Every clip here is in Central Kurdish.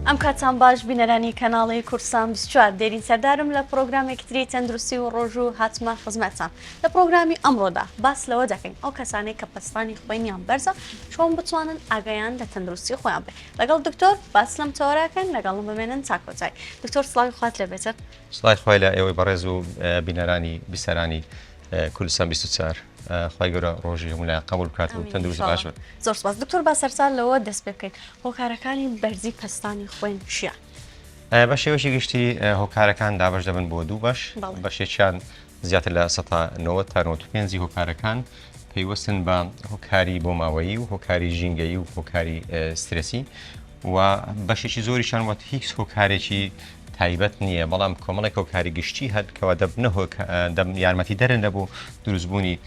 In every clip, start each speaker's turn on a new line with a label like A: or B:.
A: ئەم کاتان باش بینەرانی کەناڵی کوردستان 24 دێرین سەردارم لە پرۆگرامێکی تری تەندروستی و ڕۆژ و هاتمە خزمەتتان لە پرۆگرامی ئەمڕۆدا باس لەوە دەکەین ئەو کەسانەی کە پەستانی خوێنیان بەرزە چۆن بتوانن ئاگایان لە تەندروستی خۆیان بێ لەگەڵ دکتۆر باس لەم تەوەرەکەن لەگەڵم بمێنن تا کۆتایی دکتۆر سڵاوی خوات لێبێتن.
B: سڵای خوای لە ئێوەی بەڕێز و بینەرانی بیسەرانی کوردستان 24 خوای گەورە ڕۆژی هەموو لایەک قبول بکات و تەندروست باش بن.
A: زۆر سپاس دکتۆر با سەرتا لەوە دەست پێ بکەین هۆکارەکانی بەرزی پەستانی خوێن چییە؟
B: بە شێوەیەکی گشتی هۆکارەکان دابەش دەبن بۆ دوو بەش بەشێکیان زیاتر لە 90 تا 95 هۆکارەکان پەیوەستن بە هۆکاری بۆماوەیی و هۆکاری ژینگەیی و هۆکاری سترێسی و بەشێکی زۆریشان وەت هیچ هۆکارێکی تایبەت نییە بەڵام کۆمەڵێک هۆکاری گشتی هەن کەوا دەبنە دەم یارمەتی دەرن لە بۆ دروستبوونی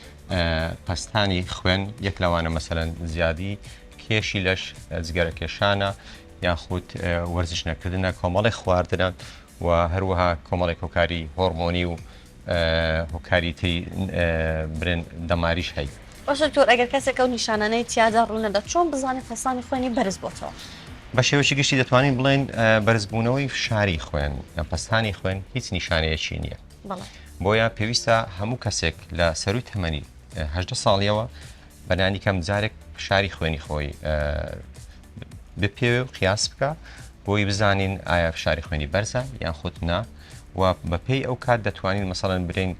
B: پەستانی خوێن یەک لەوانە مەسەلەن زیادی کێشی لەش جگەرە کێشانە یاخود وەرزش نەکردنە کۆمەڵێک خواردنە و هەروەها کۆمەڵێک هۆکاری هۆرمۆنی و هۆکاری تری برێن دەماریش هەیە.
A: باشە دکتۆر ئەگەر کەسێک ئەو نیشانانەی تیادا ڕوونەدات چۆن بزانێت پەستانی خوێنی بەرز بۆتەوە؟
B: بە شێوەیەکی گشتی دەتوانین بڵێین بەرزبوونەوەی فشاری خوێن یان پەستانی خوێن هیچ نیشانەیەکی نییە. بۆیە پێویستە هەموو کەسێک لە سەروی تەمەنی هەژدە ساڵیەوە بەلانی کەم جارێک فشاری خوێنی خۆی بپێوێ و قیاس بکە بۆی بزانین ئایا فشاری خوێنی بەرزە یان خود نا و بەپێی ئەو کات دەتوانین مەسەڵەن برین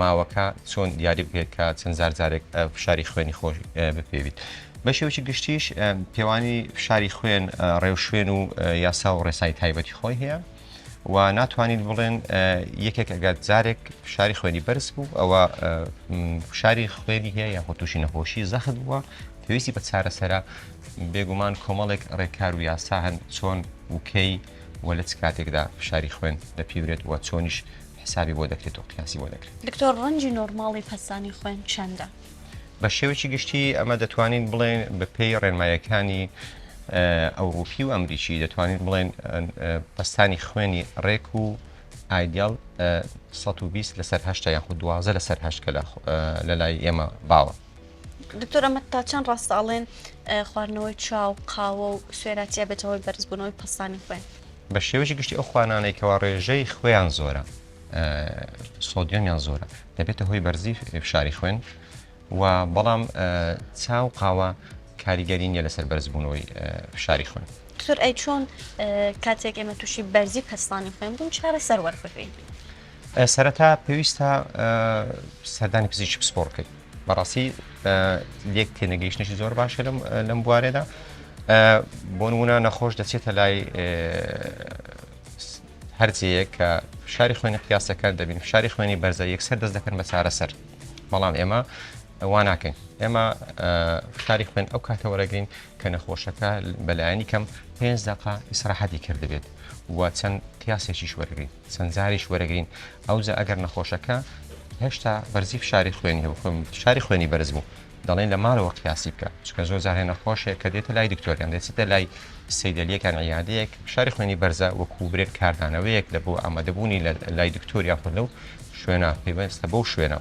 B: ماوەکە چۆن دیاری بکرێت کە چەند جار جارێک فشاری خوێنی خۆش بپێویت. بە شێوەیەکی گشتیش پێوانی فشاری خوێن ڕێوشوێن و یاسا و ڕێسای تایبەتی خۆی هەیە و ناتوانین بڵێن یەکێک ئەگەر جارێک فشاری خوێنی بەرز بوو ئەوە فشاری خوێنی هەیە یاخود تووشی نەخۆشی زەخت بووە پێویستی بە چارەسەرە بێگومان کۆمەڵێک ڕێکار و یاسا هەن چۆن وکەی و لە چ کاتێکدا فشاری خوێن دەپیورێت و چۆنیش حسابی بۆ دەکرێت و قیاسی بۆ دەکرێت.
A: دکتۆر ڕەنجی نۆرماڵی پەستانی خوێن چەندە؟
B: بە شێوەیەکی گشتی ئەمە دەتوانین بڵێن بە پێی ڕێنمایەکانی ئەوروپی و ئەمریکی دەتوانین بڵێن پەستانی خوێنی ڕێک و ئایدیال 120 لەسەر هەشتا یاخود 12 لەسەر هەشت کە لە لای ئێمە باوە.
A: دکتۆر ئەمە تا چەند ڕاستە ئەڵێن خواردنەوەی چا و قاوە و سوێراتی ئەبێتە هۆی بەرزبوونەوەی پەستانی خوێن؟
B: بە شێوەیەکی گشتی ئەو خوانانەی کەوا ڕێژەی خوێیان زۆرە سۆدیۆمیان زۆرە دەبێتە هۆی بەرزی فشاری خوێن و بەڵام چا و قاوە کاریگەری نییە لەسەر بەرزبوونەوەی فشاری خوێن.
A: دکتۆر ئەی چۆن کاتێک ئێمە تووشی بەرزی پەستانی خوێن بوون چارەسەر وەربگرین؟
B: سەرەتا پێویستە سەردانی پزیشکی پسپۆڕ بکەیت بەڕاستی لێک تێنەگەیشتنێکی زۆر باشە لەم بوارێدا بۆ نمونە نەخۆش دەچێتە لای هەرجەیە کە فشاری خوێنی قیاسەکە دەبین فشاری خوێنی بەرزە یەکسەر دەست دەکەن بە چارەسەر بەڵام ئێمە وا ناکەین ئێمە فشاری خوێن ئەو کاتە وەرەگرین کە نەخۆشەکە بەلایەنی کەم پێنج دقە ئیسراحەتی کردبێت و چەند قیاسێکیش وەرگین چەند جاریش وەرەگرین ئەوجا ئەگەر نەخۆشەکە هێشتا بەرزی فشاری خوێنی هەبوو خۆم فشاری خوێنی بەرز بوو دەڵێن لە ماڵەوە قیاسی بکە چونکە زۆر جار هەیە نەخۆشێک کە دێتە لای دکتۆریان دەچێتە لای سەیدەلیەکان عیادەیەک فشاری خوێنی بەرزە وەکو برێن کاردانەوەیەک لە بۆ ئامادەبوونی لە لای دکتۆر یاخود لەو شوێنە پەیوەستە بەو شوێنە.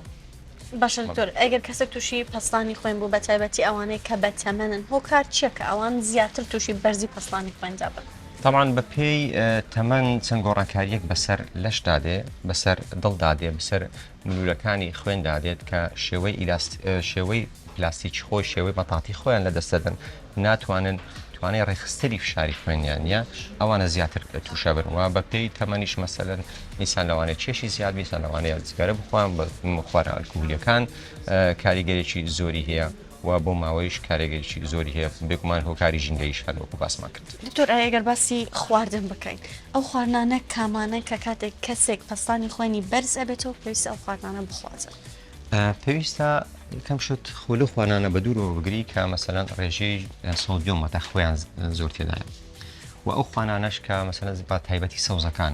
A: باشە دکتۆر ئەگەر کەسێک تووشی پەستانی خوێن بوو بەتایبەتی ئەوانەی کە بەتەمەنن هۆکار چییە کە ئەوان زیاتر تووشی بەرزی پەستانی خوێن دەبن؟
B: تەبعەن بە پێی تەمەن چەند گۆڕانکارییەک بەسەر لەشدا دێ، بەسەر دڵدا دێ، بەسەر ملوولەکانی خوێندا دێت کە شێوەی ئیلاست شێوەی پلاستیکی خۆی شێوەی مەتاتی خۆیان لە دەست دەدەن ناتوانن توانای ڕێکخستنی فشاری خوێنیان نییە ئەوانە زیاتر تووشە بن و بە پێی تەمەنیش مەسەلەن ئینسان لەوانەیە کێشی زیاد بێت ئینسان لەوانەیە جگەرە بخوان بە خواردنە ئەلکهولیەکان کاریگەرێکی زۆری هەیە و بۆ ماوەیش کارێگەریی زۆری هەیە، بێگومان هۆکاری ژینگەییش هەن وەکو باسمان کرد.
A: دکتۆر ئەگەر باسی خواردن بکەین ئەو خواردنانە کامانەن کە کاتێک کەسێک پەستانی خوێنی بەرز ئەبێتەوە پێویستە ئەو خواردنانە بخواتن؟
B: پێویستە یەکەم شت خۆ لەو خواردنانە بە دوورەوە بگری کە مەسەلەن ڕێژەی سۆدیۆم واتە خوێیان زۆر تێدایە و ئەو خوانانەش کە مەسەلەن بە تایبەتی سەوزەکان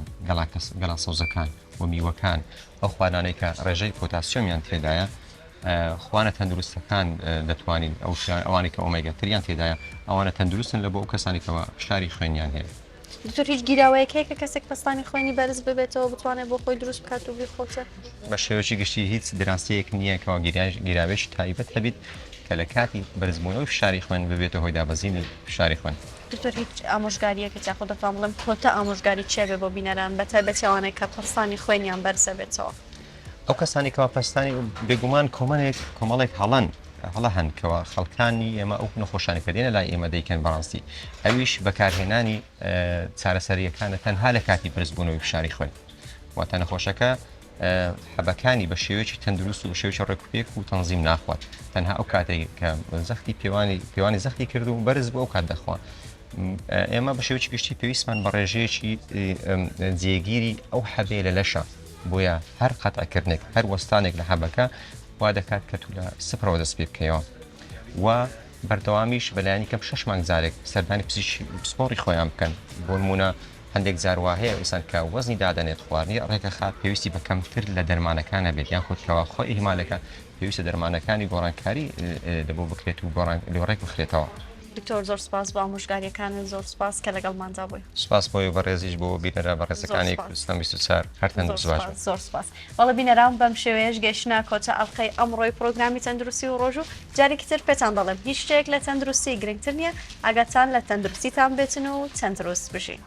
B: گەڵا سەوزەکان و میوەکان ئەو خوانانەی کە ڕێژەی پۆتاسیۆمیان تێدایە خوانە تەندروستەکان دەتوانین ئەو ئەوانەی کە ئۆمێگا تریان تێدایە ئەوانە تەندروستن لە بۆ ئەو کەسانی کەەوە فشاری خوێنیان هەیە.
A: دکتۆر هیچ گیراوەیەک هەیە کە کەسێک پەستانی خوێنی بەرز ببێتەوە بتوانێت بۆ خۆی دروست بکات و بیخۆتە؟
B: بە شێوەیەکی گشتی هیچ دراسەیەک نییە کەوا گیراوێکی تایبەت هەبیت. کە لە کاتی بەرزبوونەوەی فشاری خوێن ببێتە هۆی دابەزینی فشاری خوێن.
A: دکتۆر هیچ ئامۆژگاریەکت یاخود دەتوانم بڵێم کۆتا ئامۆژگاری چیە بێ بۆ بینەران بە تایبەتی ئەوانەی کە پەستانی خوێنیان بەرزەبێتەوە؟
B: ئەو کەسانی کەوا پەستانی بێگومان کۆمەڵێک کۆمەڵێک هەڵەن هەڵە هەن کەوا خەڵکانی ئێمە ئەو نەخۆشانی کە دێنە لای ئێمە دەیکەن بەڕاستی ئەویش بەکارهێنانی چارەسەریەکانە تەنها لە کاتی بەرزبوونەوەی فشاری خوێن واتە نەخۆشەکە حەبەکانی بە شێوەیەکی تەندروست و بە شێوەیەکی ڕێکوپێک و تەنزیم ناخوات تەنها ئەو کاتێک کە زەختی پێوانی پێوانی زەختی کرد و بەرز بوو ئەو کات دەخوا ئێمە بە شێوەیەکی گشتی پێویستمان بە ڕێژەیەکی جێگیری ئەو حەبێ لە لەشە بۆیە هەر قەتعکردنێک هەر وەستانێک لە حەبەکە وا دەکات کە تو لە سفرەوە دەست پێ بکەیەوە و بەردەوامیش بەلایەنی کەم شش مانگ جارێک سەردانی پزیشکی پسپۆڕی خۆیان بکەن بۆ نمونە هەندێک جار وا هەیە ئینسان کە وەزنی دادەنێت خواردنی ڕێکەخات پێویستی بە کەمتر لە دەرمانەکان هەبێت یان خود کەوا خۆی ئیهمالەکە پێویستە دەرمانەکانی گۆڕانکاری لە بۆ بکرێت و گۆڕان لۆ ڕێک بخرێتەوە.
A: دکتۆر زۆر سپاس بۆ ئامۆژگاریەکانت زۆر سپاس کە لەگەڵماندا بووی.
B: سپاس بۆی و بەڕێزیش بۆ بینەرە بەڕێزەکانی کوردستان 24 هەر تەندروست باش بن.
A: زۆر سپاس. بەڵێ بینەران بەم شێوەیەش گەیشتنە کۆتا ئەڵقەی ئەمڕۆی پڕۆگرامی تەندروستی و ڕۆژ و جارێکی تر پێتان دەڵێم هیچ شتێک لە تەندروستی گرنگتر نییە ئاگاتان لە تەندروستیتان بێتن و تەندروست بژین.